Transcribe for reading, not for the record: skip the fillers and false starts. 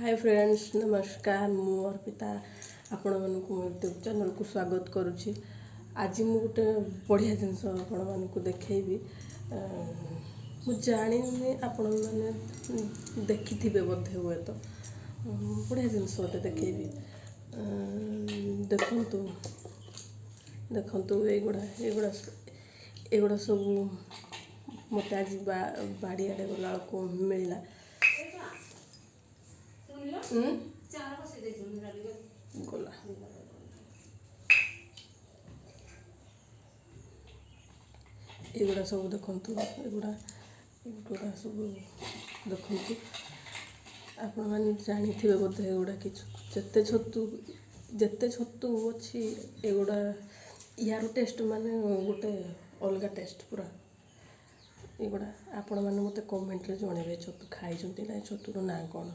ହାଏ friends, ନମସ୍କାର। ମୁଁ ଅର୍ପିତା, ଆପଣମାନଙ୍କୁ ମୋ ୟୁଟ୍ୟୁବ୍ ଚ୍ୟାନେଲ୍କୁ ସ୍ୱାଗତ କରୁଛି। ଆଜି ମୁଁ ଗୋଟେ ବଢ଼ିଆ ଜିନିଷ ଆପଣମାନଙ୍କୁ ଦେଖେଇବି। ମୁଁ ଜାଣିନି, ଆପଣମାନେ ଦେଖିଥିବେ ବୋଧେ ହୁଏତ। ବଢ଼ିଆ ଜିନିଷ ଗୋଟେ ଦେଖେଇବି। ଦେଖନ୍ତୁ ଦେଖନ୍ତୁ, ଏଇଗୁଡ଼ା ଏଇଗୁଡ଼ା ଏଗୁଡ଼ା ସବୁ ମୋତେ ଆଜି ବାଡ଼ିଆଡ଼େ ଗଲାବେଳକୁ ମିଳିଲା। ଗଲା, ଏଗୁଡ଼ା ସବୁ ଦେଖନ୍ତୁ, ଏଗୁଡ଼ା ଏଗୁଡ଼ା ସବୁ ଦେଖନ୍ତୁ। ଆପଣମାନେ ଜାଣିଥିବେ ବୋଧେ ଏଗୁଡ଼ା କିଛି। ଯେତେ ଛତୁ, ଯେତେ ଛତୁ ଅଛି, ଏଗୁଡ଼ା ୟାର ଟେଷ୍ଟ ମାନେ ଗୋଟେ ଅଲଗା ଟେଷ୍ଟ ପୁରା ଏଗୁଡ଼ା। ଆପଣମାନେ ମୋତେ କମେଣ୍ଟରେ ଜଣେଇବେ, ଛତୁ ଖାଇଛନ୍ତି ନା, ଛତୁର ନାଁ କ'ଣ?